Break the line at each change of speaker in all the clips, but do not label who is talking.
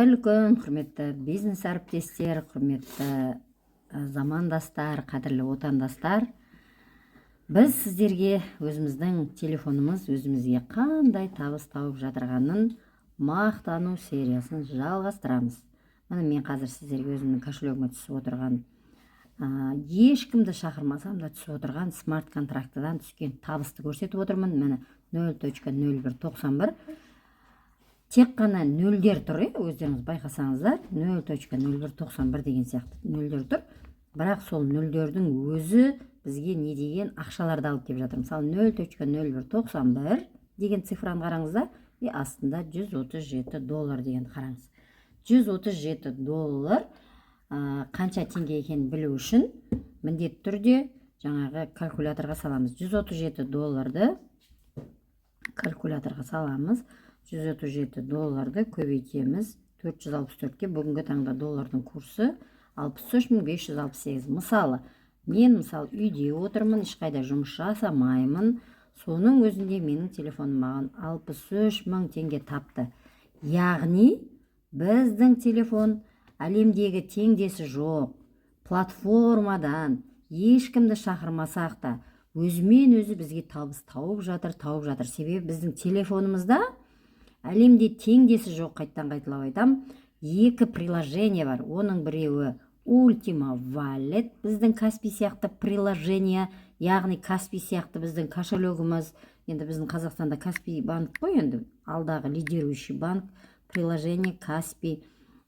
Қайырлы күн, құрметті бизнес әріптестер, құрметті замандастар, қадірлі отандастар! Біз сіздерге өзіміздің телефонымыз өзімізге қандай табыс тауып жатырғанын мақтану сериясын жалғастырамыз. Міне, мен қазір сіздерге өзімнің кошелегіме түсіп отырған, ешкімді шақырмасам да түсіп отырған смарт контрактыдан түскен табысты көрсетіп отырмын. Міне, 0.0191, тек қана нөлдер тұр, иә. Өздеріңіз байқасаңыздар, 0.0191 деген сияқты нөлдер тұр, бірақ сол нөлдердің өзі бізге не деген ақшаларды алып келіп жатыр. Мысалы, 0.0191 деген цифраны қараңыз да, и астында 137 доллар деген қараңыз. 137 доллар қанша теңге екенін білу үшін міндетті түрде жаңағы калькуляторға саламыз. 137 долларды калькуляторға саламыз. 137 долларды көбейтеміз 464-ке. Бүгінгі таңда доллардың курсы 63 568. Мысалы, мен, мысалы, үйде отырмын, ешқайда жұмыс жасамаймын, соның өзінде менің телефоным маған 63 мың теңге тапты. Яғни біздің телефон әлемдегі теңдесі жоқ платформадан ешкімді шақырмасақ та, өзімен өзі бізге табыс тауып жатыр, тауып жатыр. Себебі біздің телефонымызда әлемде теңдесі жоқ, қайттан қайталап айтам, екі приложение бар. Оның біреуі Ultima Wallet, біздің Каспи сияқты приложение, яғни Каспи сияқты біздің кошелегіміз. Енді біздің Қазақстанда Каспи банк қой, енді алдағы лидирующий банк. Приложение Каспи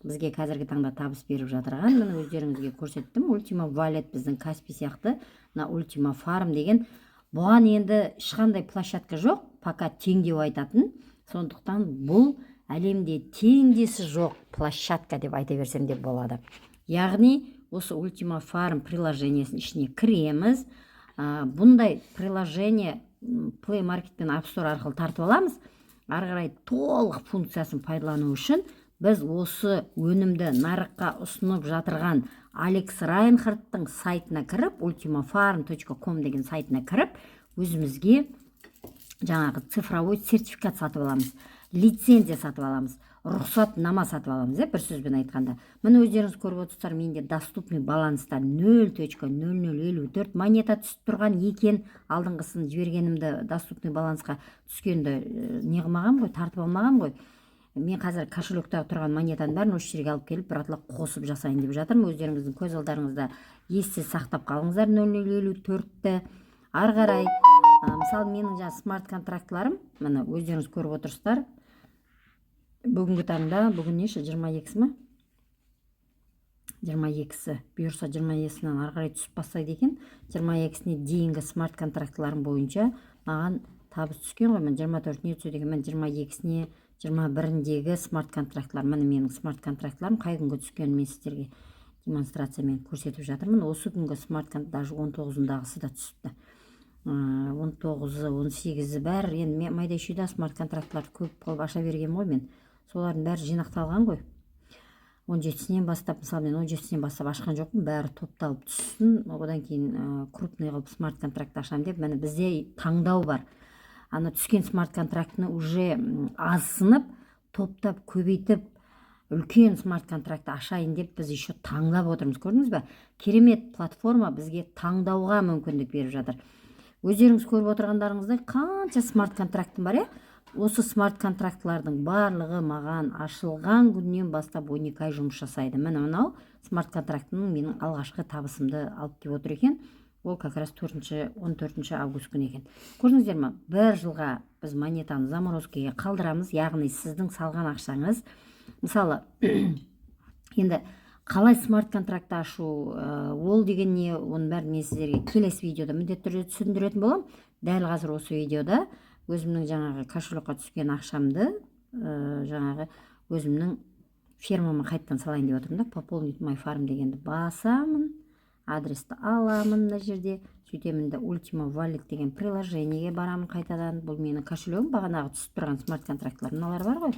бізге қазіргі таңда табыс беріп жатырған, міне, өздеріңізге көрсеттім. Ultima Wallet біздің Каспи сияқты. Мына Ultima Farm деген, бұған енді ешқандай площадка жоқ пока тең деп айтатын, сондықтан бұл әлемде теңдесі жоқ площадка деп айта берсем де болады. Яғни осы Ultima Farm приложениесінің ішіне кіреміз. Бұндай приложение Play Market пен App Store арқылы тартып аламыз. Ары қарай толық функциясын пайдалану үшін біз осы өнімді нарыққа ұсынып жатырған Алекс Райнхардтың сайтына кіріп, ultimafarm.com деген сайтына кіріп, өзімізге жаңағы цифровой сертификат сатып аламыз, лицензия сатып аламыз, рұқсатнама сатып аламыз, иә. Бір сөзбен айтқанда, міне, өздеріңіз көріп отырсыздар, менде доступный баланста 0.0054 монета түсіп тұрған екен. Алдыңғысын жібергенімді, доступный балансқа түскенді не қылмағанмын ғой, тартып алмағанмын ғой. Мен қазір кошелектағы тұрған монетаның бәрін осы жерге алып келіп, біратала қосып жасайын деп жатырмын. Өздеріңіздің көз алдарыңызда есте сақтап қалыңыздар 0054-ті. Ары қарай, мысалы, менің жаңағы смарт контрактыларым, міне, өздеріңіз көріп отырсыздар. Бүгінгі таңда, бүгін неші, 22-сі ма? 22-сі. Бұйырса, 22-сінен ары қарай түсіп бастайды екен. 22-сіне дейінгі смарт контрактыларым бойынша маған табыс түскен ғой. Міне, 24-іне түседі екен. Міне, 22-сіне, 21-індегі смарт контрактылар. Міне, менің смарт контрактыларым қай күнге түскенін мен сіздерге демонстрациямен көрсетіп жатырмын. Осы күнгі смарт, даже 19-ындағысы да түсіпті, 19-ы, 18-і, бәрі. Енді мен майда шүйде смарт контрактыларды көп қылып аша бергенмін ғой мен, солардың бәрі жинақталған ғой 17-сінен бастап. Мысалы, мен 17-сінен бастап ашқан жоқпын, бәрі топталып түссін, одан кейін крупный қылып смарт контракт ашамын деп. Міне, бізде таңдау бар: ана түскен смарт контрактіні уже азсынып, топтап, көбейтіп, үлкен смарт контракт ашайын деп біз еще таңдап отырмыз. Көрдіңіз ба, керемет платформа бізге таңдауға мүмкіндік беріп жатыр. Өздеріңіз көріп отырғандарыңыздай, қанша смарт контрактым бар, иә. Осы смарт контрактылардың барлығы маған ашылған күннен бастап 12 ай жұмыс жасайды. Міне, мынау смарт контрактінің менің алғашқы табысымды алып келіп отыр екен. Ол как раз төртінші, 14 август күні екен. Көрдіңіздер ма, бір жылға біз монетаны заморозкаға қалдырамыз. Яғни сіздің салған ақшаңыз, мысалы, енді қалай смарт контракт ашу, ол деген не, оның бәрін мен сіздерге келесі видеода міндетті түрде түсіндіретін боламын. Дәл қазір осы видеода өзімнің жаңағы кошелекқа түскен ақшамды жаңағы өзімнің фермама қайтадан салайын деп отырмын да. «Пополнить мой фарм» дегенді басамын, адресті аламын мына жерде. Сөйтемін де, Ultima Wallet деген приложениеге барамын қайтадан. Бұл менің кошелегім, бағанағы түсіп тұрған смарт контрактылар мыналар бар ғой,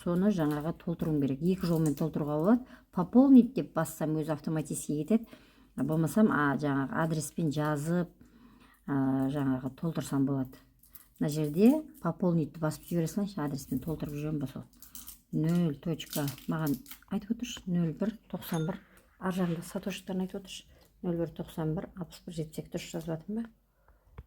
соны жаңағы толтыруым керек. Екі жолмен толтыруға болады: «Пополнить» деп бассам, өзі автоматически кетеді, болмасам жаңағы адреспен жазып, жаңағы толтырсам болады. Мына жерде «Пополнить» басып жібере салайыншы, адреспен толтырып жүремін ба сол. Нөл точка, маған айтып отыршы, 0191, ар жағында сатошиктарын айтып отыршы. 01916172, дұрыс жазып жатырмын ба?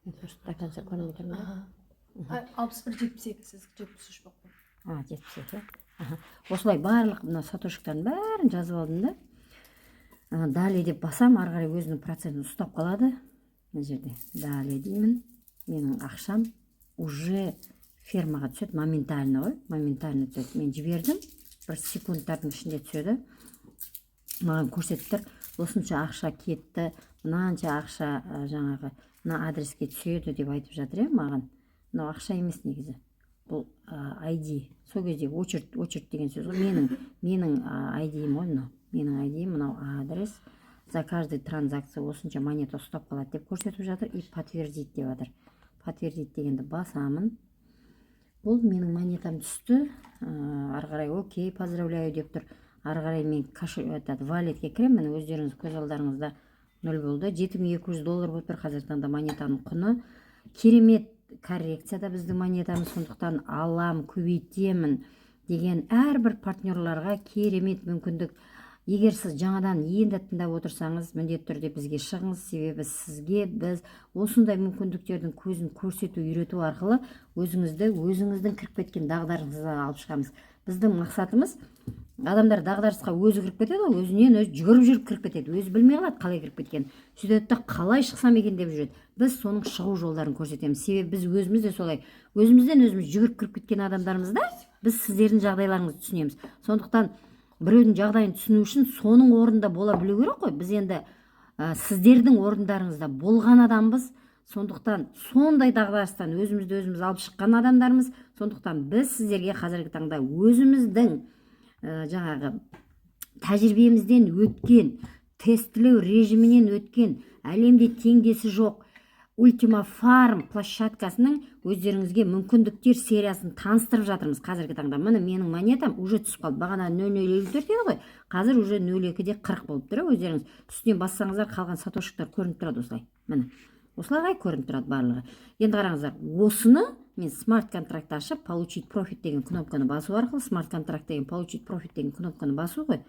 Мен просто до конца көрмей тұрмын да.
6172, сіз 73 болып қойды.
А, 72, аха. Осылай барлық мына сатошиктардың бәрін жазып алдым да. Далее деп басам, ары қарай өзінің процентін ұстап қалады. Мына жерде далее деймін, менің ақшам уже фермаға түседі моментально ғой, моментально түседі. Мен жібердім, бір секундтардың ішінде түседі. Маған көрсетіп тұр: осынша ақша кетті, мынанша ақша жаңағы мына адреске түседі деп айтып жатыр, иә. Маған мынау ақша емес негізі, бұл ID. Сол кезде очередь, очередь деген сөз ғой. Менің ID-ім ғой мынау, менің ID-ім мынау, адрес. За каждый транзакция осынша монета ұстап қалады деп көрсетіп жатыр. И подтвердить деп жатыр. Подтвердить дегенді басамын. Бұл менің монетам түсті. Ары қарай окей, поздравляю деп тұр. Ары қарай мен этот валетке кіремін. Міне, өздеріңіз көз алдарыңызда нөл болды, 7200 доллар болып тұр қазіргі таңда монетаның құны. Керемет коррекцияда біздің монетамыз. Сондықтан алам, көбейтемін деген әрбір партнерларға керемет мүмкіндік. Егер сіз жаңадан енді тыңдап отырсаңыз, міндетті түрде бізге шығыңыз, себебі сізге біз осындай мүмкіндіктердің көзін көрсету, үйрету арқылы өзіңізді өзіңіздің кіріп кеткен дағдарысыңыздан алып шығамыз. Біздің мақсатымыз, адамдар дағдарысқа өзі кіріп кетеді ғой, өзінен өзі жүгіріп жүріп кіріп кетеді, өзі білмей қалады қалай кіріп кеткенін. Сөйтеді да, қалай шықсам екен деп жүреді. Біз соның шығу жолдарын көрсетеміз, себебі біз өзіміз де солай өзімізден өзіміз жүгіріп кіріп кеткен адамдармыз да. Біз сіздердің жағдайларыңызды түсінеміз. Сондықтан біреудің жағдайын түсіну үшін соның орнында бола білу керек қой. Біз енді сіздердің орындарыңызда болған адамбыз, сондықтан сондай дағдарыстан өзімізді өзіміз алып шыққан адамдармыз. Сондықтан біз сіздерге қазіргі таңда өзіміздің жаңағы тәжірибемізден өткен, тестілеу режимінен өткен, әлемде теңдесі жоқ Ультима Фарм площадкасының өздеріңізге мүмкіндіктер сериясын таныстырып жатырмыз қазіргі таңда. Міне, менің монетам уже түсіп қалды. Бағана 0,054 еді ғой, қазір уже 0,2 40 болып тұр. Өздеріңіз үстінен бассаңыздар, қалған сатошиктар көрініп тұрады осылай. Міне, осылай көрініп тұрады барлығы. Енді қараңыздар, осыны мен смарт контракт ашып, получить профит деген кнопканы басу арқылы, смарт контракт деген, получить профит деген кнопканы басу ғой,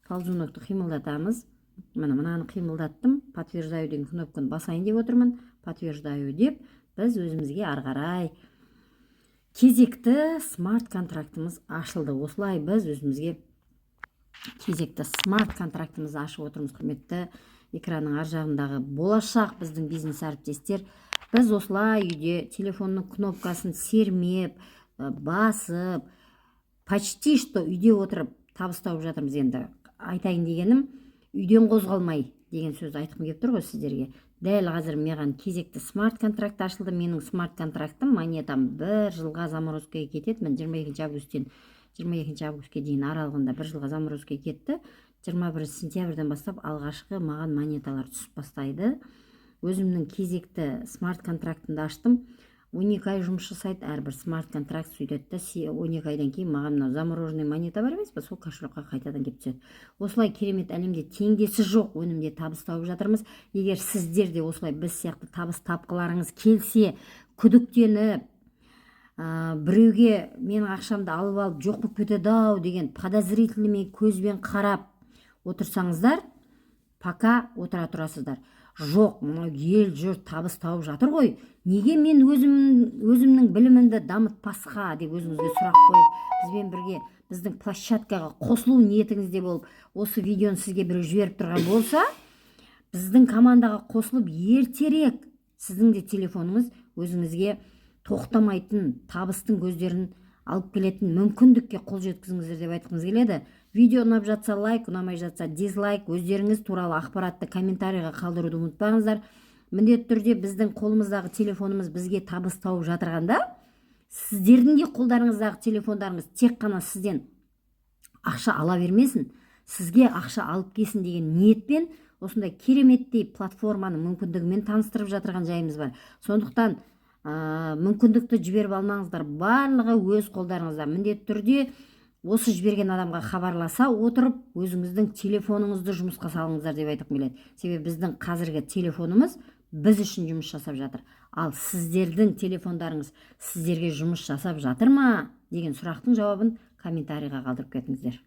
ползунокты қимылдатамыз. Міне, мынаны қимылдаттым, подтверждаю деген кнопканы басайын деп отырмын. Подтверждаю деп, біз өзімізге ары қарай кезекті смарт контрактымыз ашылды. Осылай біз өзімізге кезекті смарт контрактымызды ашып отырмыз. Құрметті экранның ар жағындағы болашақ біздің бизнес әріптестер, біз осылай үйде телефонның кнопкасын сермеп, басып, почти что үйде отырып табыс тауып жатырмыз. Енді айтайын дегенім, үйден қозғалмай деген сөзді айтқым келіп тұр ғой сіздерге. Дәл қазір маған кезекті смарт контракт ашылды. Менің смарт контрактым, монетам бір жылға заморозкаға кетеді. Міне, 22 августтен 22 августке дейін аралығында бір жылға заморозкаға кетті. 21 сентябрьден бастап алғашқы маған монеталар түсіп бастайды. Өзімнің кезекті смарт контрактымды аштым. 12 ай жұмыс жасайды әрбір смарт контракт. Сөйтеді да, 12 айдан кейін маған мынау замороженный монета бар емес па, сол кошелекқа қайтадан келіп түседі. Осылай керемет, әлемде теңдесі жоқ өнімде табыс тауып жатырмыз. Егер сіздер де осылай біз сияқты табыс тапқыларыңыз келсе, күдіктеніп, біреуге менің ақшамды алып алып жоқ болып кетеді ау деген подозрительный көзбен қарап отырсаңыздар, пока отыра тұрасыздар. Жоқ, мынау ел жұрт табыс тауып жатыр ғой, неге мен өзімнің білімімді дамытпасқа деп өзіңізге сұрақ қойып, бізбен бірге біздің площадкаға қосылу ниетіңізде болып, осы видеоны сізге біреу жіберіп тұрған болса, біздің командаға қосылып, ертерек сіздің де телефоныңыз өзіңізге тоқтамайтын табыстың көздерін алып келетін мүмкіндікке қол жеткізіңіздер деп айтқымыз келеді. Видео ұнап жатса, лайк, ұнамай жатса, дизлайк. Өздеріңіз туралы ақпаратты комментарийға қалдыруды ұмытпаңыздар. Міндетті түрде біздің қолымыздағы телефонымыз бізге табыс тауып жатырғанда, сіздердің де қолдарыңыздағы телефондарыңыз тек қана сізден ақша ала бермесін, сізге ақша алып келсін деген ниетпен осындай кереметтей платформаның мүмкіндігімен таныстырып жатырған жайымыз бар. Сондықтан мүмкіндікті жіберіп алмаңыздар, барлығы өз қолдарыңызда. Міндетті түрде осы жіберген адамға хабарласа отырып, өзіңіздің телефоныңызды жұмысқа салыңыздар деп айтқым келеді, себебі біздің қазіргі телефонымыз біз үшін жұмыс жасап жатыр. Ал сіздердің телефондарыңыз сіздерге жұмыс жасап жатыр ма деген сұрақтың жауабын Комментарийға қалдырып кетіңіздер.